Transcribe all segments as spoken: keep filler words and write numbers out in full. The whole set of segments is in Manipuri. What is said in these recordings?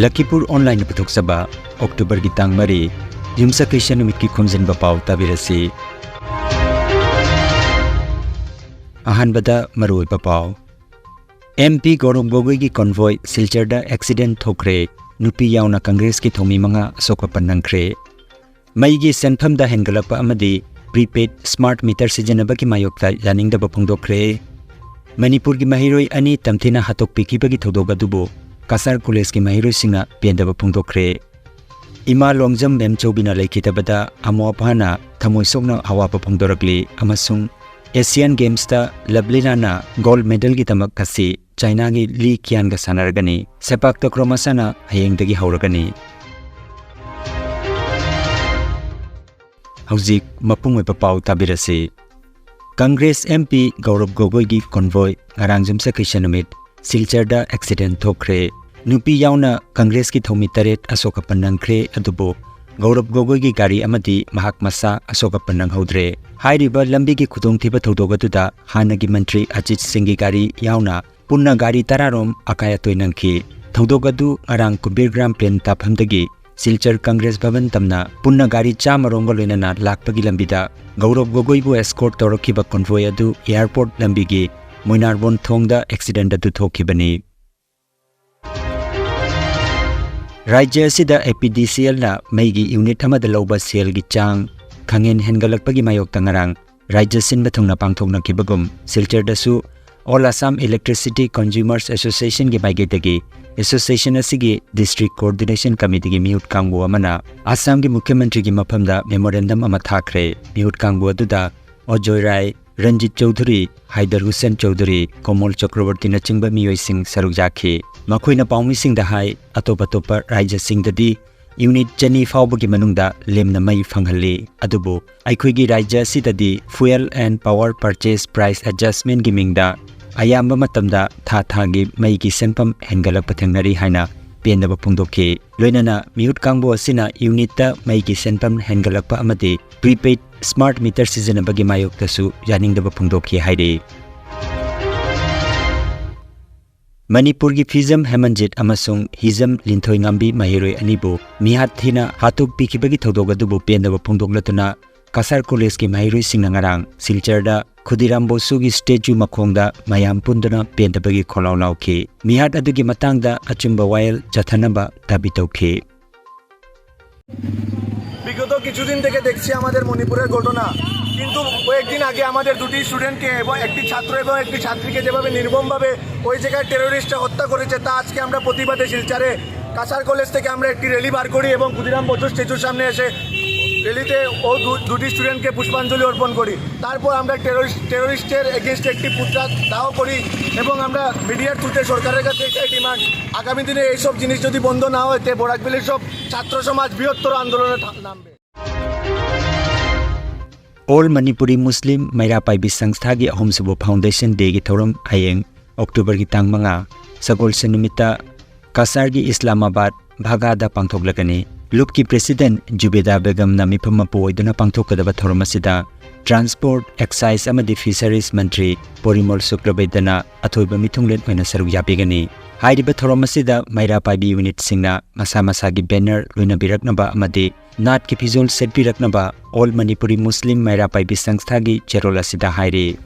ꯂꯈꯤꯄꯨꯔ ꯑꯣꯟꯂꯥꯏꯟꯅ ꯄꯨꯊꯣꯛꯆꯕ ꯑꯣꯛꯇꯣꯕꯔꯒꯤ ꯇꯥꯡ ꯃꯔꯤ, ꯌꯨꯝꯁꯀꯩꯁ ꯅꯨꯃꯤꯠꯀꯤ ꯈꯣꯝꯖꯤꯟꯕ ꯄꯥꯎ ꯇꯥꯕꯤꯔꯁꯤ꯫ ꯑꯍꯥꯟꯕꯗ ꯃꯔꯨꯑꯣꯏꯕ ꯄꯥꯎ꯫ ꯑꯦꯝ ꯄꯤ ꯒꯧꯔꯕ ꯒꯣꯒꯣꯏꯒꯤ ꯀꯣꯟꯚꯣꯏ ꯁꯤꯜꯆꯔꯗ ꯑꯦꯛꯁꯤꯗꯦꯟ ꯊꯣꯛꯈ꯭ꯔꯦ꯫ ꯅꯨꯄꯤ ꯌꯥꯎꯅ ꯀꯪꯒ꯭ꯔꯦꯁꯀꯤ ꯊꯧꯃꯤ ꯃꯉꯥ ꯑꯁꯣꯛ ꯑꯄꯟ ꯅꯪꯈ꯭ꯔꯦ꯫ ꯃꯩꯒꯤ ꯁꯦꯟꯐꯝꯗ ꯍꯦꯟꯒꯠꯂꯛꯄ ꯑꯃꯗꯤ ꯄ꯭ꯔꯤꯄꯦꯗ ꯁ꯭ꯃꯥꯔꯠ ꯃꯤꯇꯔ ꯁꯤꯖꯤꯟꯅꯕꯒꯤ ꯃꯥꯌꯣꯛꯇ ꯌꯥꯅꯤꯡꯗꯕ ꯐꯣꯡꯗꯣꯛꯈ꯭ꯔꯦ꯫ ꯃꯅꯤꯄꯨꯔꯒꯤ ꯃꯍꯩꯔꯣꯏ ꯑꯅꯤ ꯇꯝꯊꯤꯅ ꯍꯥꯠꯇꯣꯛꯄꯤꯈꯤꯕꯒꯤ ꯊꯧꯗꯣꯛ ꯑꯗꯨꯕꯨ ꯀꯁꯥꯔ ꯀꯣꯂꯦꯖꯀꯤ ꯃꯍꯩꯔꯣꯏꯁꯤꯡꯅ ꯄꯦꯟꯗꯕ ꯐꯣꯡꯗꯣꯛꯈ꯭ꯔꯦ꯫ ꯏꯃꯥ ꯂꯣꯡꯖꯝ ꯃꯦꯝꯆꯧꯕꯤꯅ ꯂꯩꯈꯤꯗꯕꯗ ꯑꯃꯣ ꯑꯄꯥꯅ ꯊꯃꯣꯏ ꯁꯣꯛꯅ ꯑꯋꯥꯕ ꯐꯣꯡꯗꯣꯔꯛꯂꯤ ꯑꯃꯁꯨꯡ ꯑꯦꯁꯤꯌꯥꯟ ꯒꯦꯝꯁꯇ ꯂꯕꯂꯤꯅꯥꯅ ꯒꯣꯜꯗ ꯃꯦꯗꯜꯒꯤꯗꯃꯛ ꯉꯁꯤ ꯆꯥꯏꯅꯥꯒꯤ ꯂꯤ ꯀꯤꯌꯥꯟꯒ ꯁꯥꯟꯅꯔꯒꯅꯤ꯫ ꯁꯦꯄꯥꯛ ꯇꯀ꯭ꯔꯣ ꯃꯁꯥꯟꯅ ꯍꯌꯦꯡꯗꯒꯤ ꯍꯧꯔꯒꯅꯤ꯫ ꯍꯧꯖꯤꯛ ꯃꯄꯨꯡ ꯑꯣꯏꯕ ꯄꯥꯎ ꯇꯥꯕꯤꯔꯁꯤ꯫ ꯀꯪꯒ꯭ꯔꯦꯁ ꯑꯦꯝ ꯄꯤ ꯒꯧꯔꯕ ꯒꯣꯒꯣꯏꯒꯤ ꯀꯣꯟꯚꯣꯏ ꯉꯔꯥꯡ ꯌꯨꯝꯁꯀꯩꯁ ꯅꯨꯃꯤꯠ ꯁꯤꯜꯆꯔꯗ ꯑꯦꯛꯁꯤꯗꯦꯟ ꯊꯣꯛꯈ꯭ꯔꯦ꯫ ꯅꯨꯄꯤ ꯌꯥꯎꯅ ꯀꯪꯒ꯭ꯔꯦꯁꯀꯤ ꯊꯧꯃꯤ ꯇꯔꯦꯠ ꯑꯁꯣꯛ ꯑꯄꯟ ꯅꯪꯈ꯭ꯔꯦ, ꯑꯗꯨꯕꯨ ꯒꯧꯔꯕ ꯒꯣꯒꯣꯏꯒꯤ ꯒꯥꯔꯤ ꯑꯃꯗꯤ ꯃꯍꯥꯛ ꯃꯁꯥ ꯑꯁꯣꯛ ꯑꯄꯟ ꯅꯪꯍꯧꯗ꯭ꯔꯦ꯫ ꯍꯥꯏꯔꯤꯕ ꯂꯝꯕꯤꯒꯤ ꯈꯨꯗꯣꯡꯊꯤꯕ ꯊꯧꯗꯣꯛ ꯑꯗꯨꯗ ꯍꯥꯟꯅꯒꯤ ꯃꯟꯇ꯭ꯔꯤ ꯑꯖꯤꯠ ꯁꯤꯡꯒꯤ ꯒꯥꯔꯤ ꯌꯥꯎꯅ ꯄꯨꯟꯅ ꯒꯥꯔꯤ ꯇꯔꯥ ꯔꯣꯝ ꯑꯀꯥꯏ ꯑꯇꯣꯏ ꯅꯪꯈꯤ꯫ ꯊꯧꯗꯣꯛ ꯑꯗꯨ ꯉꯔꯥꯡ ꯀꯨꯝꯕꯤꯔ ꯒ꯭ꯔꯥꯝ ꯄ꯭ꯂꯦꯟ ꯇꯥꯐꯝꯗꯒꯤ ꯁꯤꯜꯆꯔ ꯀꯪꯒ꯭ꯔꯦꯁ ꯚꯕꯟ ꯇꯝꯅ ꯄꯨꯟꯅ ꯒꯥꯔꯤ ꯆꯥꯝꯃ ꯔꯣꯝꯒ ꯂꯣꯏꯅꯅ ꯂꯥꯛꯄꯒꯤ ꯂꯝꯕꯤꯗ ꯒꯧꯔꯕ ꯒꯣꯒꯣꯏꯕꯨ ꯑꯦꯁꯀꯣꯔꯠ ꯇꯧꯔꯛꯈꯤꯕ ꯀꯣꯟꯚꯣꯏ ꯑꯗꯨ ꯑꯦꯌꯔꯄꯣꯔꯠ ꯂꯝꯕꯤꯒꯤ ꯃꯣꯏꯅꯥꯔꯕꯣꯟ ꯊꯣꯡꯗ ꯑꯦꯛꯁꯤꯗꯦꯟꯠ ꯑꯗꯨ ꯊꯣꯛꯈꯤꯕꯅꯤ꯫ ꯔꯥꯖ꯭ꯌ ꯑꯁꯤꯗ ꯑꯦ ꯄꯤ ꯗꯤ ꯁꯤ ꯑꯦꯜꯅ ꯃꯩꯒꯤ ꯌꯨꯅꯤꯠ ꯑꯃꯗ ꯂꯧꯕ ꯁꯦꯜꯒꯤ ꯆꯥꯡ ꯈꯪꯍꯦꯟ ꯍꯦꯟꯒꯠꯂꯛꯄꯒꯤ ꯃꯥꯌꯣꯛꯇ ꯉꯔꯥꯡ ꯔꯥꯖ꯭ꯌ ꯁꯤꯟꯕ ꯊꯨꯡꯅ ꯄꯥꯡꯊꯣꯛꯅꯈꯤꯕꯒꯨꯝ, ꯁꯤꯜꯆꯔꯗꯁꯨ All Assam Electricity Consumers Associationꯒꯤ ꯃꯥꯏꯀꯩꯗꯒꯤ ꯑꯦꯁꯣꯁꯤꯌꯦꯁꯟ ꯑꯁꯤꯒꯤ ꯗꯤꯁꯇ꯭ꯔꯤꯛ ꯀꯣꯑꯣꯔꯗꯤꯅꯦꯁꯟ ꯀꯃꯤꯇꯤꯒꯤ ꯃꯤꯍꯨꯠ ꯀꯥꯡꯕꯨ ꯑꯃꯅ ꯑꯁꯥꯝꯒꯤ ꯃꯨꯈ꯭ꯌ ꯃꯟꯇ꯭ꯔꯤꯒꯤ ꯃꯐꯝꯗ ꯃꯦꯃꯣꯔꯦꯟꯗꯝ ꯑꯃ ꯊꯥꯈ꯭ꯔꯦ꯫ ꯃꯤꯍꯨꯠ ꯀꯥꯡꯕꯨ ꯑꯗꯨꯗ ꯑꯖꯣꯏ ꯔꯥꯏ, ꯔꯟꯖꯤꯠ ꯆꯧꯙꯨꯔꯤ, ꯍꯥꯏꯗꯔ ꯍꯨꯁꯦꯟ ꯆꯧꯙꯨꯔꯤ, ꯀꯣꯃꯣꯜ ꯆꯀ꯭ꯔꯕꯔꯇꯤꯅꯆꯤꯡꯕ ꯃꯤꯑꯣꯏꯁꯤꯡ ꯁꯔꯨꯛ ꯌꯥꯈꯤ꯫ ꯃꯈꯣꯏꯅ ꯄꯥꯎꯃꯤꯁꯤꯡꯗ ꯍꯥꯏ, ꯑꯇꯣꯞ ꯑꯇꯣꯞꯄ ꯔꯥꯖ꯭ꯌꯁꯤꯡꯗꯗꯤ ꯌꯨꯅꯤꯠ ꯆꯅꯤ ꯐꯥꯎꯕꯒꯤ ꯃꯅꯨꯡꯗ ꯂꯦꯝꯅ ꯃꯩ ꯐꯪꯍꯜꯂꯤ, ꯑꯗꯨꯕꯨ ꯑꯩꯈꯣꯏꯒꯤ ꯔꯥꯖ꯭ꯌ ꯑꯁꯤꯗꯗꯤ Fuel and Power Purchase Price Adjustmentꯒꯤ ꯃꯤꯡꯗ ꯑꯌꯥꯝꯕ ꯃꯇꯝꯗ ꯊꯥ ꯊꯥꯒꯤ ꯃꯩꯒꯤ ꯁꯦꯟꯐꯝ ꯍꯦꯟꯒꯠꯂꯛꯄ ꯊꯦꯡꯅꯔꯤ ꯍꯥꯏꯅ ꯄꯦꯟꯗꯕ ꯐꯣꯡꯗꯣꯛꯈꯤ꯫ ꯂꯣꯏꯅꯅ ꯃꯤꯍꯨꯠ ꯀꯥꯡꯕꯨ ꯑꯁꯤꯅ ꯌꯨꯅꯤꯠꯇ ꯃꯩꯒꯤ ꯁꯦꯟꯐꯝ ꯍꯦꯟꯒꯠꯂꯛꯄ ꯑꯃꯗꯤ ꯄ꯭ꯔꯤꯄꯦꯗ ꯁ꯭ꯃꯥꯔꯠ ꯃꯤꯇꯔ ꯁꯤꯖꯤꯟꯅꯕꯒꯤ ꯃꯥꯌꯣꯛꯇꯁꯨ ꯌꯥꯅꯤꯡꯗꯕ ꯐꯣꯡꯗꯣꯛꯈꯤ ꯍꯥꯏꯔꯤ꯫ ꯃꯅꯤꯄꯨꯔꯒꯤ ꯐꯤꯖꯝ ꯍꯦꯃꯟꯖꯤꯠ ꯑꯃꯁꯨꯡ ꯍꯤꯖꯝ ꯂꯤꯟꯊꯣꯏꯉꯥꯝꯕꯤ ꯃꯍꯩꯔꯣꯏ ꯑꯅꯤꯕꯨ ꯃꯤꯍꯥꯠ ꯊꯤꯅ ꯍꯥꯠꯇꯣꯛꯄꯤꯈꯤꯕꯒꯤ ꯊꯧꯗꯣꯛ ꯑꯗꯨꯕꯨ ꯄꯦꯟꯗꯕ ꯐꯣꯡꯗꯣꯛꯂꯗꯨꯅ ꯀꯁꯥꯔ ꯀꯣꯂꯦꯖꯀꯤ ꯃꯍꯩꯔꯣꯏꯁꯤꯡꯅ ꯉꯔꯥꯡ ꯁꯤꯜꯆꯔꯗ ꯈꯨꯗꯤꯔꯥꯝ ꯕꯣꯁꯨꯒꯤ ꯁ꯭ꯇꯦꯆꯨ ꯃꯈꯣꯡꯗ ꯃꯌꯥꯝ ꯄꯨꯟꯗꯨꯅ ꯄꯦꯟꯗꯕꯒꯤ ꯈꯣꯜꯂꯥꯎ ꯂꯥꯎꯈꯤ꯫ ꯃꯤꯍꯥꯠ ꯑꯗꯨꯒꯤ ꯃꯇꯥꯡꯗ ꯑꯆꯨꯝꯕ ꯋꯥꯌꯦꯜ ꯆꯠꯊꯅꯕ ꯗꯥꯕꯤ ꯇꯧꯈꯤ꯫ বিগত কিছুদিন থেকে দেখছি আমাদের মণিপুরের ঘটনা, কিন্তু কয়েকদিন আগে আমাদের দুটি স্টুডেন্টকে এবং একটি ছাত্র এবং একটি ছাত্রীকে যেভাবে নির্মমভাবে ওই জায়গায় টেরোরিস্টরা হত্যা করেছে, তা আজকে আমরা প্রতিবাদে শিলচরে কাছাড় কলেজ থেকে আমরা একটি র্যালি বার করি এবং ক্ষুদিরাম বসুর স্ট্যাচুর সামনে এসে র্যালিতে ও দু- দুটি স্টুডেন্টকে পুষ্পাঞ্জলি অর্পণ করি। তারপর আমরা টেরোরিস্ট টেরোরিস্টের এগেনস্টে একটি পুতলা দাহ করি এবং আমরা মিডিয়ার থ্রুতে সরকারের কাছে এটাই ডিমান্ড, আগামী দিনে এইসব জিনিস যদি বন্ধ না হয়, তে বরাক ভ্যালির সব ছাত্র সমাজ বৃহত্তর আন্দোলনে থা- নামবে। All Manipuri Muslim ꯃꯩꯔꯥ ꯄꯥꯏꯕꯤ ꯁꯪꯁꯊꯥꯒꯤ ꯑꯍꯨꯝꯁꯨꯕ Foundation Dayꯒꯤ ꯊꯧꯔꯝ ꯍꯌꯦꯡ Octoberꯒꯤ ꯇꯥꯡ ꯃꯉꯥ, ꯁꯒꯣꯜꯁꯦꯟ ꯅꯨꯃꯤꯠꯇ ꯀꯁꯥꯔꯒꯤ ꯏꯁꯂꯥꯃꯥꯕꯥꯗ ꯚꯥꯒꯥꯗ ꯄꯥꯡꯊꯣꯛꯂꯒꯅꯤ꯫ ꯂꯨꯞꯀꯤ President ꯖꯨꯕꯦꯗꯥ ꯕꯦꯒꯝꯅ ꯃꯤꯐꯝ ꯃꯄꯨ ꯑꯣꯏꯗꯨꯅ ꯄꯥꯡꯊꯣꯛꯀꯗꯕ ꯊꯧꯔꯝ ꯑꯁꯤꯗ Transport, Excise ꯑꯃꯗꯤ Fisheries ꯃꯟꯇ꯭ꯔꯤ ꯄꯣꯔꯤꯃꯣꯜ ꯁꯨꯀ꯭ꯂꯕꯩꯗꯅ ꯑꯊꯣꯏꯕ ꯃꯤꯊꯨꯡꯂꯦꯟ ꯑꯣꯏꯅ ꯁꯔꯨꯛ ꯌꯥꯕꯤꯒꯅꯤ꯫ ꯍꯥꯏꯔꯤꯕ ꯊꯧꯔꯝ ꯑꯁꯤꯗ ꯃꯩꯔꯥ ꯄꯥꯏꯕꯤ ꯌꯨꯅꯤꯠꯁꯤꯡꯅ ꯃꯁꯥ ꯃꯁꯥꯒꯤ banner ꯂꯣꯏꯅꯕꯤꯔꯛꯅꯕ ꯑꯃꯗꯤ ꯅꯥꯠꯀꯤ ꯐꯤꯖꯣꯜ ꯁꯦꯠꯄꯤꯔꯛꯅꯕ All Manipuri Muslim ꯃꯩꯔꯥ ꯄꯥꯏꯕꯤ ꯁꯪꯁꯊꯥꯒꯤ ꯆꯦꯔꯣꯜ ꯑꯁꯤꯗ ꯍꯥꯏꯔꯤ꯫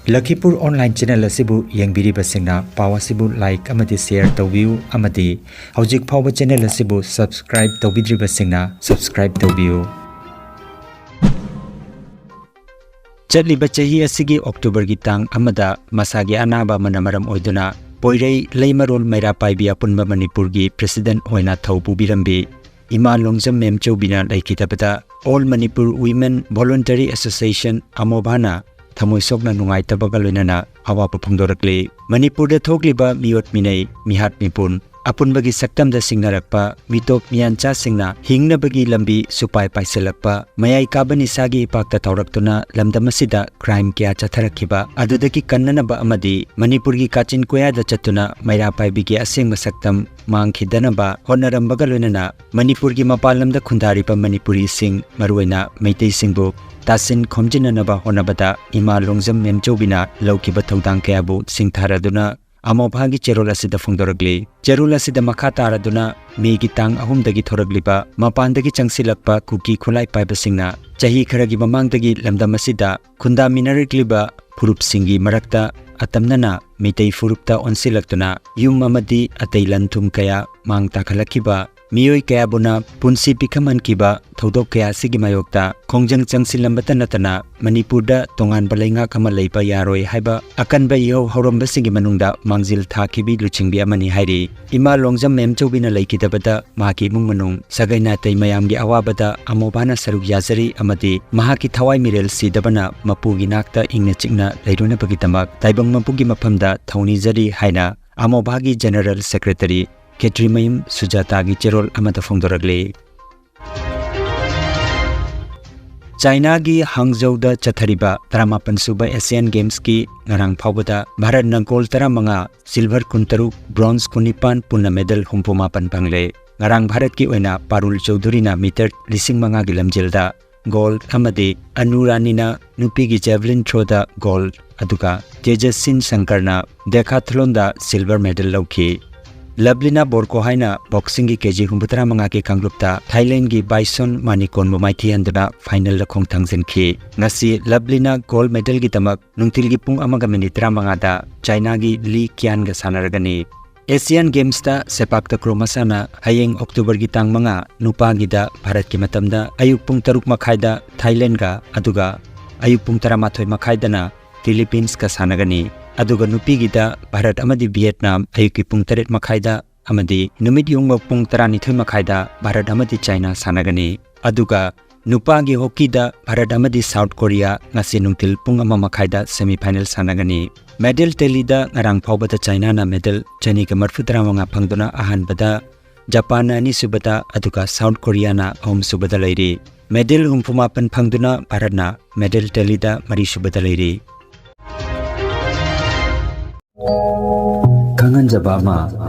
ꯂꯈꯤꯄꯨꯔ online channel ꯑꯁꯤꯕꯨ ꯌꯦꯡꯕꯤꯔꯤꯕꯁꯤꯡꯅ ꯄꯥꯎ ꯑꯁꯤꯕꯨ like ꯑꯃꯗꯤ share ꯇꯧꯕꯤꯌꯨ ꯑꯃꯗꯤ ꯍꯧꯖꯤꯛ ꯐꯥꯎꯕ channel ꯑꯁꯤꯕꯨ subscribe ꯇꯧꯕꯤꯗ꯭ꯔꯤꯕꯁꯤꯡꯅ subscribe ꯇꯧꯕꯤꯌꯨ꯫ ꯆꯠꯂꯤꯕ ꯆꯍꯤ ꯑꯁꯤꯒꯤ Octoberꯒꯤ ꯇꯥꯡ ꯑꯃꯗ ꯃꯁꯥꯒꯤ ꯑꯅꯥꯕ ꯑꯃꯅ ꯃꯔꯝ ꯑꯣꯏꯗꯨꯅ ꯄꯣꯏꯔꯩ ꯂꯩꯃꯔꯣꯜ ꯃꯩꯔꯥ ꯄꯥꯏꯕꯤ ꯑꯄꯨꯟꯕ ꯃꯅꯤꯄꯨꯔꯒꯤ President ꯑꯣꯏꯅ ꯊꯧ ꯄꯨꯕꯤꯔꯝꯕꯤ ꯏꯃꯥ Longjam ꯃꯦꯝꯆꯧꯕꯤꯅ ꯂꯩꯈꯤꯗꯕꯗ All Manipur Women Voluntary Association, ꯑꯃꯣꯕꯥꯅ ꯊꯃꯣꯏ ꯁꯣꯛꯅ ꯅꯨꯡꯉꯥꯏꯇꯕꯒ ꯂꯣꯏꯅꯅ ꯑꯋꯥꯕ ꯐꯣꯡꯗꯣꯔꯛꯂꯤ꯫ ꯃꯅꯤꯄꯨꯔꯗ ꯊꯣꯛꯂꯤꯕ ꯃꯤꯑꯣꯠ ꯃꯤꯅꯩ, ꯃꯤꯍꯥꯠ ꯃꯤꯄꯨꯟ, ꯑꯄꯨꯟꯕꯒꯤ ꯁꯛꯇꯝꯗ ꯁꯤꯡꯅꯔꯛꯄ ꯃꯤꯇꯣꯞ ꯃꯤꯌꯥꯟꯆꯥꯁꯤꯡꯅ ꯍꯤꯡꯅꯕꯒꯤ ꯂꯝꯕꯤ ꯁꯨꯄꯥꯏ ꯄꯥꯏꯁꯤꯜꯂꯛꯄ, ꯃꯌꯥꯏ ꯀꯥꯕ ꯅꯤꯁꯥꯒꯤ ꯏꯄꯥꯛꯇ ꯊꯧꯔꯛꯇꯨꯅ ꯂꯝꯗꯝ ꯑꯁꯤꯗ ꯀ꯭ꯔꯥꯏꯝ ꯀꯌꯥ ꯆꯠꯊꯔꯛꯈꯤꯕ ꯑꯗꯨꯗꯒꯤ ꯀꯟꯅꯅꯕ ꯑꯃꯗꯤ ꯃꯅꯤꯄꯨꯔꯒꯤ ꯀꯥꯆꯤꯟ ꯀꯣꯌꯥꯗ ꯆꯠꯇꯨꯅ ꯃꯩꯔꯥ ꯄꯥꯏꯕꯤꯒꯤ ꯑꯁꯦꯡꯕ ꯁꯛꯇꯝ ꯃꯥꯡꯈꯤꯗꯅꯕ ꯍꯣꯠꯅꯔꯝꯕꯒ ꯂꯣꯏꯅꯅ ꯃꯅꯤꯄꯨꯔꯒꯤ ꯃꯄꯥꯟ ꯂꯝꯗ ꯈꯨꯟꯗꯥꯔꯤꯕ ꯃꯅꯤꯄꯨꯔꯤꯁꯤꯡ, ꯃꯔꯨꯑꯣꯏꯅ ꯃꯩꯇꯩꯁꯤꯡꯕꯨ ꯇꯥꯁꯤꯟ ꯈꯣꯝꯖꯤꯟꯅꯅꯕ ꯍꯣꯠꯅꯕꯗ ꯏꯃꯥ ꯂꯣꯡꯖꯝ ꯃꯦꯝꯆꯧꯕꯤꯅ ꯂꯧꯈꯤꯕ ꯊꯧꯗꯥꯡ ꯀꯌꯥꯕꯨ ꯁꯤꯡꯊꯥꯔꯗꯨꯅ ꯑꯃꯣꯚꯥꯒꯤ ꯆꯦꯔꯣꯜ ꯑꯁꯤꯗ ꯐꯣꯡꯗꯣꯔꯛꯂꯤ꯫ ꯆꯦꯔꯣꯜ ꯑꯁꯤꯗ ꯃꯈꯥ ꯇꯥꯔꯗꯨꯅ ꯃꯦꯒꯤ ꯇꯥꯡ ꯑꯍꯨꯝꯗꯒꯤ ꯊꯣꯔꯛꯂꯤꯕ ꯃꯄꯥꯟꯗꯒꯤ ꯆꯪꯁꯤꯜꯂꯛꯄ ꯀꯨꯀꯤ ꯈꯨꯠꯂꯥꯏ ꯄꯥꯏꯕꯁꯤꯡꯅ ꯆꯍꯤ ꯈꯔꯒꯤ ꯃꯃꯥꯡꯗꯒꯤ ꯂꯝꯗꯝ ꯑꯁꯤꯗ ꯈꯨꯟꯗꯥꯃꯤꯟꯅꯔꯛꯂꯤꯕ ꯐꯨꯔꯨꯞꯁꯤꯡꯒꯤ ꯃꯔꯛꯇ ꯑꯇꯝꯅꯅ ꯃꯤꯇꯩ ꯐꯨꯔꯨꯞꯇ ꯑꯣꯟꯁꯤꯜꯂꯛꯇꯨꯅ ꯌꯨꯝ ꯑꯃꯗꯤ ꯑꯇꯩ ꯂꯟ ꯊꯨꯝ ꯀꯌꯥ ꯃꯥꯡ ꯇꯥꯛꯍꯜꯂꯛꯈꯤꯕ, ꯃꯤꯑꯣꯏ ꯀꯌꯥꯕꯨꯅ ꯄꯨꯟꯁꯤ ꯄꯤꯛꯈꯝꯍꯟꯈꯤꯕ ꯊꯧꯗꯣꯛ ꯀꯌꯥ ꯑꯁꯤꯒꯤ ꯃꯥꯌꯣꯛꯇ ꯈꯣꯡꯖꯪ ꯆꯪꯁꯤꯜꯂꯝꯕꯇ ꯅꯠꯇꯅ ꯃꯅꯤꯄꯨꯔꯗ ꯇꯣꯉꯥꯟꯕ ꯂꯩꯉꯥꯛ ꯑꯃ ꯂꯩꯕ ꯌꯥꯔꯣꯏ ꯍꯥꯏꯕ ꯑꯀꯟꯕ ꯏꯍꯧ ꯍꯧꯔꯝꯕꯁꯤꯡꯒꯤ ꯃꯅꯨꯡꯗ ꯃꯥꯡꯖꯤꯜ ꯊꯥꯈꯤꯕꯤ ꯂꯨꯆꯤꯡꯕꯤ ꯑꯃꯅꯤ ꯍꯥꯏꯔꯤ꯫ ꯏꯃꯥ ꯂꯣꯡꯖꯝ ꯃꯦꯝꯆꯧꯕꯤꯅ ꯂꯩꯈꯤꯗꯕꯗ ꯃꯍꯥꯛꯀꯤ ꯏꯃꯨꯡ ꯃꯅꯨꯡ, ꯁꯥꯒꯩ ꯅꯥꯇꯩ ꯃꯌꯥꯝꯒꯤ ꯑꯋꯥꯕꯗ ꯑꯃꯣꯕꯥꯅ ꯁꯔꯨꯛ ꯌꯥꯖꯔꯤ ꯑꯃꯗꯤ ꯃꯍꯥꯛꯀꯤ ꯊꯋꯥꯏ ꯃꯤꯔꯦꯜ ꯁꯤꯗꯕꯅ ꯃꯄꯨꯒꯤ ꯅꯥꯛꯇ ꯏꯪꯅ ꯆꯤꯛꯅ ꯂꯩꯔꯨꯅꯕꯒꯤꯗꯃꯛ ꯇꯥꯏꯕꯪ ꯃꯄꯨꯒꯤ ꯃꯐꯝꯗ ꯊꯧꯅꯤꯖꯔꯤ ꯍꯥꯏꯅ ꯑꯃꯣꯕꯥꯒꯤ ꯖꯦꯅꯔꯦꯜ ꯁꯦꯀ꯭ꯔꯦꯇꯔꯤ ꯈꯦꯇ꯭ꯔꯤꯃꯌꯨꯝ ꯁꯨꯖꯥꯇꯥꯒꯤ ꯆꯦꯔꯣꯜ ꯑꯃꯗ ꯐꯣꯡꯗꯣꯔꯛꯂꯤ꯫ ꯆꯥꯏꯅꯥꯒꯤ ꯍꯥꯡꯖꯧꯗ ꯆꯠꯊꯔꯤꯕ ꯇꯔꯥꯃꯥꯄꯟ ꯁꯨꯕ ꯑꯦꯁꯤꯌꯥꯟ ꯒꯦꯝꯁꯀꯤ ꯉꯔꯥꯡ ꯐꯥꯎꯕꯗ ꯚꯥꯔꯠꯅ ꯒꯣꯜ ꯇꯔꯥꯃꯉꯥ, ꯁꯤꯜꯚꯔ ꯀꯨꯟꯇꯔꯨꯛ, ꯕ꯭ꯔꯣꯟꯖ ꯀꯨꯟꯅꯤꯄꯥꯟ, ꯄꯨꯟꯅ ꯃꯦꯗꯜ ꯍꯨꯝꯐꯨ ꯃꯥꯄꯟ ꯐꯪꯂꯦ꯫ ꯉꯔꯥꯡ ꯚꯥꯔꯠꯀꯤ ꯑꯣꯏꯅ ꯄꯥꯔꯨꯜ ꯆꯧꯙꯨꯔꯤꯅ ꯃꯤꯇꯔ ꯂꯤꯁꯤꯡ ꯃꯉꯥꯒꯤ ꯂꯝꯖꯦꯜꯗ ꯒꯣꯜ ꯑꯃꯗꯤ ꯑꯅꯨ ꯔꯥꯅꯤꯅ ꯅꯨꯄꯤꯒꯤ ꯖꯦꯚꯂꯤꯟ ꯊ꯭ꯔꯣꯗ ꯒꯣꯜ, ꯑꯗꯨꯒ ꯇꯦꯖꯁꯤꯟ ꯁꯪꯀꯔꯅ ꯗꯦꯀꯥꯊ꯭ꯂꯣꯟꯗ ꯁꯤꯜꯚꯔ ꯃꯦꯗꯜ ꯂꯧꯈꯤ꯫ ꯂꯚꯂꯤꯅꯥ ꯕꯣꯔꯒꯣꯍꯥꯏꯅ ꯕꯣꯛꯁꯤꯡꯒꯤ ꯀꯦꯖꯤ ꯍꯨꯝꯐꯨꯇꯔꯥ ꯃꯉꯥꯒꯤ ꯀꯥꯡꯂꯨꯞꯇ ꯊꯥꯏꯂꯦꯟꯒꯤ ꯕꯥꯏꯁꯣꯟ ꯃꯥꯅꯤꯀꯣꯟꯕꯨ ꯃꯥꯏꯊꯤꯍꯟꯗꯨꯅ ꯐꯥꯏꯅꯦꯜꯗ ꯈꯣꯡꯊꯥꯡ ꯆꯟꯈꯤ꯫ ꯉꯁꯤ ꯂꯚꯂꯤꯅꯥ ꯒꯣꯜ ꯃꯦꯗꯜꯒꯤꯗꯃꯛ ꯅꯨꯡꯊꯤꯜꯒꯤ ꯄꯨꯡ ꯑꯃꯒ ꯃꯤꯅꯤꯠ ꯇꯔꯥꯃꯉꯥꯗ ꯆꯥꯏꯅꯥꯒꯤ ꯂꯤ ꯀꯤꯌꯥꯟꯒ ꯁꯥꯟꯅꯔꯒꯅꯤ꯫ ꯑꯦꯁꯤꯌꯥꯟ ꯒꯦꯝꯁꯇ ꯁꯦꯄꯥꯛ ꯇꯀ꯭ꯔꯣ ꯃꯁꯥꯟꯅ ꯍꯌꯦꯡ ꯑꯣꯛꯇꯣꯕꯔꯒꯤ ꯇꯥꯡ ꯃꯉꯥ, ꯅꯨꯄꯥꯒꯤꯗ ꯚꯥꯔꯠꯀꯤ ꯃꯇꯝꯗ ꯑꯌꯨꯛ ꯄꯨꯡ ꯇꯔꯨꯛ ꯃꯈꯥꯏꯗ ꯊꯥꯏꯂꯦꯟꯗꯒ, ꯑꯗꯨꯒ ꯑꯌꯨꯛ ꯄꯨꯡ ꯇꯔꯥꯃꯥꯊꯣꯏ ꯃꯈꯥꯏꯗꯅ ꯐꯤꯂꯤꯄꯤꯟꯁꯀ ꯁꯥꯟꯅꯒꯅꯤ꯫ ꯑꯗꯨꯒ ꯅꯨꯄꯤꯒꯤꯗ ꯚꯥꯔꯠ ꯑꯃꯗꯤ ꯚꯤꯌꯦꯠꯅꯥꯝ ꯑꯌꯨꯛꯀꯤ ꯄꯨꯡ ꯇꯔꯦꯠ ꯃꯈꯥꯏꯗ ꯑꯃꯗꯤ ꯅꯨꯃꯤꯠ ꯌꯨꯡꯕ ꯄꯨꯡ ꯇꯔꯥꯅꯤꯊꯣꯏ ꯃꯈꯥꯏꯗ ꯚꯥꯔꯠ ꯑꯃꯗꯤ ꯆꯥꯏꯅꯥ ꯁꯥꯟꯅꯒꯅꯤ꯫ ꯑꯗꯨꯒ ꯅꯨꯄꯥꯒꯤ ꯍꯣꯀꯤꯗ ꯚꯥꯔꯠ ꯑꯃꯗꯤ ꯁꯥꯎꯠ ꯀꯣꯔꯤꯌꯥ ꯉꯁꯤ ꯅꯨꯡꯊꯤꯜ ꯄꯨꯡ ꯑꯃ ꯃꯈꯥꯏꯗ ꯁꯦꯃꯤꯐꯥꯏꯅꯦꯜ ꯁꯥꯟꯅꯒꯅꯤ꯫ ꯃꯦꯗꯜ ꯇꯦꯂꯤꯗ ꯉꯔꯥꯡ ꯐꯥꯎꯕꯗ ꯆꯥꯏꯅꯥꯅ ꯃꯦꯗꯜ ꯆꯅꯤꯒ ꯃꯔꯤꯐꯨꯇꯔꯥ ꯃꯉꯥ ꯐꯪꯗꯨꯅ ꯑꯍꯥꯟꯕꯗ, ꯖꯄꯥꯟꯅ ꯑꯅꯤꯁꯨꯕꯗ, ꯑꯗꯨꯒ ꯁꯥꯎꯠ ꯀꯣꯔꯤꯌꯥꯅ ꯑꯍꯨꯝꯁꯨꯕꯗ ꯂꯩꯔꯤ꯫ ꯃꯦꯗꯜ ꯍꯨꯝꯐꯨ ꯃꯥꯄꯟ ꯐꯪꯗꯨꯅ ꯚꯥꯔꯠꯅ ꯃꯦꯗꯜ ꯇꯦꯂꯤꯗ ꯃꯔꯤꯁꯨꯕꯗ ꯂꯩꯔꯤ꯫ ꯈꯪꯍꯟꯖꯕ ꯑꯃ,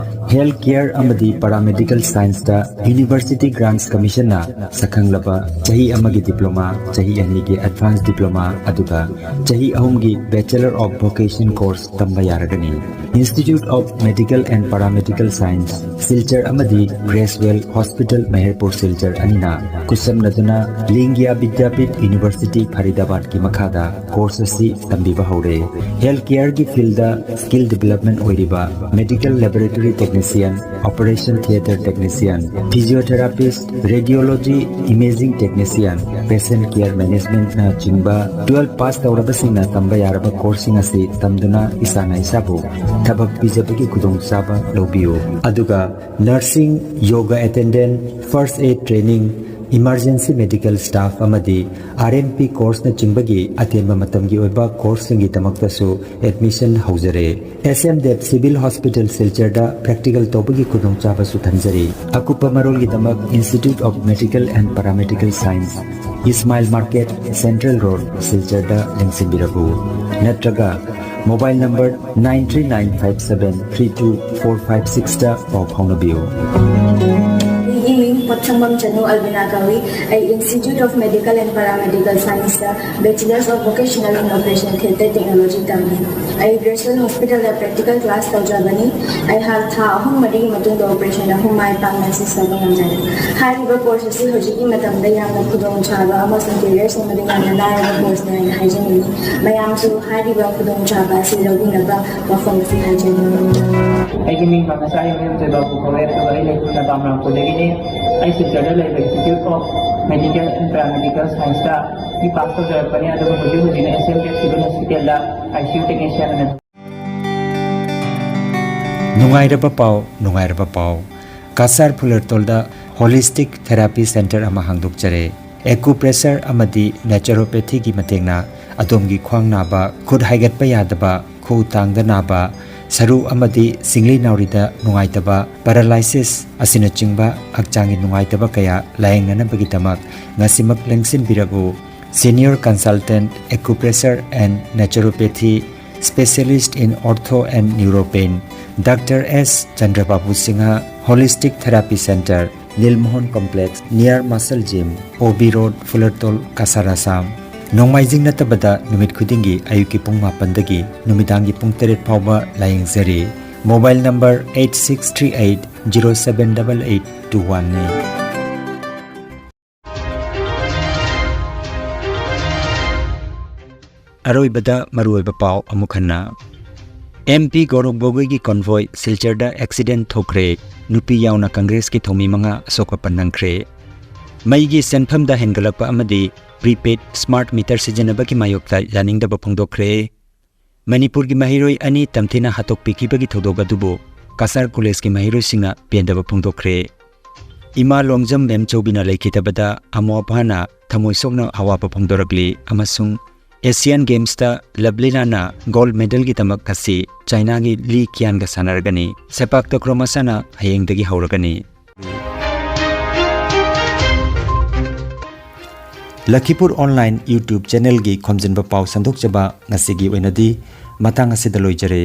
ꯍꯦꯜꯊ ꯀꯦꯌꯔ ꯑꯃꯗꯤ ꯄꯥꯔꯥꯃꯦꯗꯤꯀꯦꯜ ꯁꯥꯏꯟꯁꯇ ꯌꯨꯅꯤꯚꯔꯁꯤꯇꯤ ꯒ꯭ꯔꯥꯟꯠꯁ ꯀꯃꯤꯁꯟꯅ ꯁꯛꯈꯪꯂꯕ ꯆꯍꯤ ꯑꯃꯒꯤ ꯗꯤꯄ꯭ꯂꯣꯃꯥ, ꯆꯍꯤ ꯑꯅꯤꯒꯤ ꯑꯦꯗꯚꯥꯟꯁ ꯗꯤꯄ꯭ꯂꯣꯃꯥ, ꯑꯗꯨꯒ ꯆꯍꯤ ꯑꯍꯨꯝꯒꯤ ꯕꯦꯆꯦꯂꯔ ꯑꯣꯐ ꯚꯣꯀꯦꯁꯟ ꯀꯣꯔꯁ ꯇꯝꯕ ꯌꯥꯔꯒꯅꯤ꯫ Institute of Medical and Paramedical Science, Silchar ꯑꯃꯗꯤ ꯒ꯭ꯔꯦꯁꯋꯦꯜ ꯍꯣꯁꯄꯤꯇꯥꯜ ꯃꯦꯍꯔꯄꯨꯔ ꯁꯤꯜꯆꯔ ꯑꯅꯤꯅ ꯈꯨꯠꯁꯝꯅꯗꯨꯅ ꯂꯤꯡꯒꯤꯌꯥ ꯕꯤꯗ꯭ꯌꯥꯄꯤꯊ ꯌꯨꯅꯤꯚꯔꯁꯤꯇꯤ ꯐꯔꯤꯗꯥꯕꯥꯗꯀꯤ ꯃꯈꯥꯗ ꯀꯣꯔꯁ ꯑꯁꯤ ꯇꯝꯕꯤꯕ ꯍꯧꯔꯦ꯫ ꯍꯦꯜꯊ ꯀꯦꯌꯔꯒꯤ ꯐꯤꯜꯗ ꯁ꯭ꯀꯤꯜ ꯗꯤꯕꯦꯂꯞꯃꯦꯟ ꯑꯣꯏꯔꯤꯕ medical laboratory technician, operation theatre technician, physiotherapist, radiology imaging technician, patient care ꯃꯦꯅꯦꯖꯃꯦꯟꯠꯅꯆꯤꯡꯕ ꯇꯨꯋꯦꯜꯐ ꯄꯥꯁ ꯇꯧꯔꯕꯁꯤꯡꯅ ꯇꯝꯕ ꯌꯥꯔꯕ ꯀꯣꯔꯁꯁꯤꯡ ꯑꯁꯤ ꯇꯝꯗꯨꯅ ꯏꯁꯥꯅ ꯏꯁꯥꯕꯨ ꯊꯕꯛ ꯄꯤꯖꯕꯒꯤ ꯈꯨꯗꯣꯡꯆꯥꯕ ꯂꯧꯕꯤꯌꯨ꯫ ꯑꯗꯨꯒ nursing, yoga attendant, first aid training, emergency medical staff ꯑꯃꯗꯤ ꯑꯥꯔ ꯑꯦꯝ ꯄꯤ ꯀꯣꯔꯁꯅꯆꯤꯡꯕꯒꯤ ꯑꯇꯦꯟꯕ ꯃꯇꯝꯒꯤ ꯑꯣꯏꯕ ꯀꯣꯔꯁꯁꯤꯡꯒꯤꯗꯃꯛꯇꯁꯨ ꯑꯦꯗꯃꯤꯁꯟ ꯍꯧꯖꯔꯦ꯫ S M Dev civil hospital ꯁꯤꯜꯆꯔꯗ ꯄ꯭ꯔꯦꯛꯇꯤꯀꯦꯜ ꯇꯧꯕꯒꯤ ꯈꯨꯗꯣꯡꯆꯥꯕꯁꯨ ꯊꯝꯖꯔꯤ꯫ ꯑꯀꯨꯞꯄ ꯃꯔꯣꯜꯒꯤꯗꯃꯛ Institute of Medical and Paramedical Science, Ismail market, central road, ꯁꯤꯜꯆꯔꯗ ꯂꯦꯡꯁꯤꯟꯕꯤꯔꯛꯎ꯫ ꯅꯠꯇ꯭ꯔꯒ mobile number nine three nine five seven three two four five sixꯇ ꯄꯥꯎ ꯐꯥꯎꯅꯕꯤꯌꯨ꯫ ꯑꯩꯒꯤ ꯃꯤꯡ ꯄꯣꯠꯁꯪꯕꯝ ꯆꯅꯨ ꯑꯜꯕꯤꯅꯥ ꯀꯧꯏ꯫ ꯑꯩ Institute of Medical and Paramedical Scienceꯇ Bachelors of Vocational in Operation Theatre Technology ꯇꯝꯃꯤ꯫ ꯑꯩ ꯒ꯭ꯔꯦꯁꯋꯦꯜ ꯍꯣꯁꯄꯤꯇꯥꯜꯗ ꯄ꯭ꯔꯦꯛꯇꯤꯀꯦꯜ ꯀ꯭ꯂꯥꯁ ꯇꯧꯖꯕꯅꯤ꯫ ꯑꯩꯍꯥꯛ ꯊꯥ ꯑꯍꯨꯝ ꯃꯔꯤꯒꯤ ꯃꯇꯨꯡꯗ ꯑꯣꯄꯔꯦꯁꯟ ꯑꯍꯨꯝ ꯃꯥꯏ ꯄꯥꯛꯅ ꯁꯛꯁꯦꯁ ꯇꯧꯕ ꯉꯝꯖꯔꯦ꯫ ꯍꯥꯏꯔꯤꯕ ꯀꯣꯔꯁ ꯑꯁꯤ ꯍꯧꯖꯤꯛꯀꯤ ꯃꯇꯝꯗ ꯌꯥꯝꯅ ꯈꯨꯗꯣꯡꯆꯥꯕ ꯑꯃꯁꯨꯡ ꯀꯦꯔꯤꯌꯔ ꯁꯦꯝꯕꯗ ꯌꯥꯝꯅ ꯂꯥꯏꯔꯕ ꯀꯣꯔꯁꯅꯤ ꯍꯥꯏꯅ ꯍꯥꯏꯖꯅꯤꯡꯏ꯫ ꯃꯌꯥꯝꯁꯨ ꯍꯥꯏꯔꯤꯕ ꯈꯨꯗꯣꯡꯆꯥꯕ ꯑꯁꯤ ꯂꯧꯕꯤꯅꯕ ꯋꯥꯐꯝ ꯑꯁꯤ ꯍꯥꯏꯖꯅꯤꯡꯏ꯫ ꯑꯩꯒꯤ ꯃꯤꯡ ꯃꯉꯥꯁꯥ ꯌꯨꯝꯍꯦꯝ ꯊꯣꯏꯕ ꯀꯧꯋꯦ, ꯑꯗꯨꯒ ꯑꯩ ꯂꯩꯐꯝꯅ ꯕꯥꯃꯔꯥꯝꯄꯨꯔꯗꯒꯤꯅꯤ꯫ ꯑꯩ ꯁꯤꯜꯆꯔꯗ ꯂꯩꯕ Institute of Medical and Paramedical Scienceꯇ ꯕꯤ ꯄꯥꯁ ꯇꯧꯖꯔꯛꯄꯅꯤ, ꯑꯗꯨꯒ ꯍꯧꯖꯤꯛ ꯍꯧꯖꯤꯛꯅ ꯑꯦꯁ ꯑꯦꯝ ꯗꯦꯕ ꯁꯤꯚꯤꯜ ꯍꯣꯁꯄꯤꯇꯥꯜꯗ ꯑꯥꯏ ꯁꯤ ꯌꯨ ꯇꯦꯛꯅꯤꯁꯤꯌꯟ ꯑꯣꯏꯅ ꯅꯨꯡꯉꯥꯏꯔꯕ ꯄꯥꯎ, ꯅꯨꯡꯉꯥꯏꯔꯕ ꯄꯥꯎ꯫ ꯀꯁꯥꯔ ꯐꯨꯂꯔꯇꯣꯜꯗ ꯍꯣꯂꯤꯁꯇꯤꯛ ꯊꯦꯔꯥꯄꯤ ꯁꯦꯟꯇꯔ ꯑꯃ ꯍꯥꯡꯗꯣꯛꯆꯔꯦ꯫ ꯑꯦꯀꯨꯄ꯭ꯔꯦꯁꯔ ꯑꯃꯗꯤ ꯅꯦꯆꯔꯣꯄꯦꯊꯤꯒꯤ ꯃꯇꯦꯡꯅ ꯑꯗꯣꯝꯒꯤ ꯈ꯭ꯋꯥꯡ ꯅꯥꯕ, ꯈꯨꯠ ꯍꯥꯏꯒꯠꯄ ꯌꯥꯗꯕ, ꯈꯨꯎ ꯇꯥꯡꯗ ꯅꯥꯕ, ꯁꯔꯨ ꯑꯃꯗꯤ ꯁꯤꯡꯂꯤ ꯅꯥꯎꯔꯤꯗ ꯅꯨꯡꯉꯥꯏꯇꯕ, ꯄꯦꯔꯥꯂꯥꯏꯁꯤꯁ ꯑꯁꯤꯅꯆꯤꯡꯕ ꯍꯛꯆꯥꯡꯒꯤ ꯅꯨꯡꯉꯥꯏꯇꯕ ꯀꯌꯥ ꯂꯥꯌꯦꯡꯅꯅꯕꯒꯤꯗꯃꯛ ꯉꯁꯤꯃꯛ ꯂꯦꯡꯁꯤꯟꯕꯤꯔꯛꯎ꯫ Senior Consultant, Acupressure and Naturopathy, Specialist in Ortho and Neuropain, Doctor S Chandrababu Singha, Holistic Therapy Center, Nilmohan Complex, near Muscle Gym, O B Road, Fulartol, Cachar, Assam꯫ ꯅꯣꯡꯃꯥꯏꯖꯤꯡ ꯅꯠꯇꯕꯗ ꯅꯨꯃꯤꯠ ꯈꯨꯗꯤꯡꯒꯤ ꯑꯌꯨꯛꯀꯤ ꯄꯨꯡ ꯃꯥꯄꯟꯗꯒꯤ ꯅꯨꯃꯤꯗꯥꯡꯒꯤ ꯄꯨꯡ ꯇꯔꯦꯠ ꯐꯥꯎꯕ ꯂꯥꯌꯦꯡꯖꯔꯤ꯫ Mobile number eight six three eight zero seven double eight two one ꯅꯤ꯫ ꯑꯔꯣꯏꯕꯗ ꯃꯔꯨꯑꯣꯏꯕ ꯄꯥꯎ ꯑꯃꯨꯛ ꯍꯟꯅ꯫ M P ꯒꯧꯔꯕ ꯒꯣꯒꯣꯏꯒꯤ convoy ꯁꯤꯜꯆꯔꯗ accident ꯊꯣꯛꯈ꯭ꯔꯦ꯫ ꯅꯨꯄꯤ ꯌꯥꯎꯅ ꯀꯪꯒ꯭ꯔꯦꯁꯀꯤ ꯊꯧꯃꯤ ꯃꯉꯥ ꯑꯁꯣꯛ ꯑꯄꯟ ꯅꯪꯈ꯭ꯔꯦ꯫ ꯃꯩꯒꯤ ꯁꯦꯟꯐꯝꯗ ꯍꯦꯟꯒꯠꯂꯛꯄ ꯑꯃꯗꯤ prepaid smart meter ꯁꯤꯖꯤꯟꯅꯕꯒꯤ ꯃꯥꯌꯣꯛꯇ ꯌꯥꯅꯤꯡꯗꯕ ꯐꯣꯡꯗꯣꯛꯈ꯭ꯔꯦ꯫ ꯃꯅꯤꯄꯨꯔꯒꯤ ꯃꯍꯩꯔꯣꯏ ꯑꯅꯤ ꯇꯝꯊꯤꯅ ꯍꯥꯠꯇꯣꯛꯄꯤꯈꯤꯕꯒꯤ ꯊꯧꯗꯣꯛ ꯑꯗꯨꯕꯨ ꯀꯁꯥꯔ ꯀꯣꯂꯦꯖꯀꯤ ꯃꯍꯩꯔꯣꯏꯁꯤꯡꯅ ꯄꯦꯟꯗꯕ ꯐꯣꯡꯗꯣꯛꯈ꯭ꯔꯦ꯫ ꯏꯃꯥ ꯂꯣꯡꯖꯝ ꯃꯦꯝꯆꯧꯕꯤꯅ ꯂꯩꯈꯤꯗꯕꯗ ꯑꯃꯣ ꯑꯄꯥꯅ ꯊꯃꯣꯏ ꯁꯣꯛꯅ ꯑꯋꯥꯕ ꯐꯣꯡꯗꯣꯔꯛꯂꯤ ꯑꯃꯁꯨꯡ Asian Gamesꯇ ꯂꯚꯂꯤꯅꯥꯅ gold medalꯒꯤꯗꯃꯛ ꯉꯁꯤ ꯆꯥꯏꯅꯥꯒꯤ ꯂꯤ ꯀꯤꯌꯥꯟꯒ ꯁꯥꯟꯅꯔꯒꯅꯤ꯫ ꯁꯦꯄꯥꯛ ꯇꯀ꯭ꯔꯣ ꯃꯁꯥꯟꯅ ꯍꯌꯦꯡꯗꯒꯤ ꯍꯧꯔꯒꯅꯤ꯫ ꯂꯈꯤꯄꯨꯔ online YouTube channelꯒꯤ ꯈꯣꯝꯖꯤꯟꯕ ꯄꯥꯎ ꯁꯟꯗꯣꯛꯆꯕ ꯉꯁꯤꯒꯤ ꯑꯣꯏꯅꯗꯤ ꯃꯇꯥꯡ ꯑꯁꯤꯗ ꯂꯣꯏꯖꯔꯦ꯫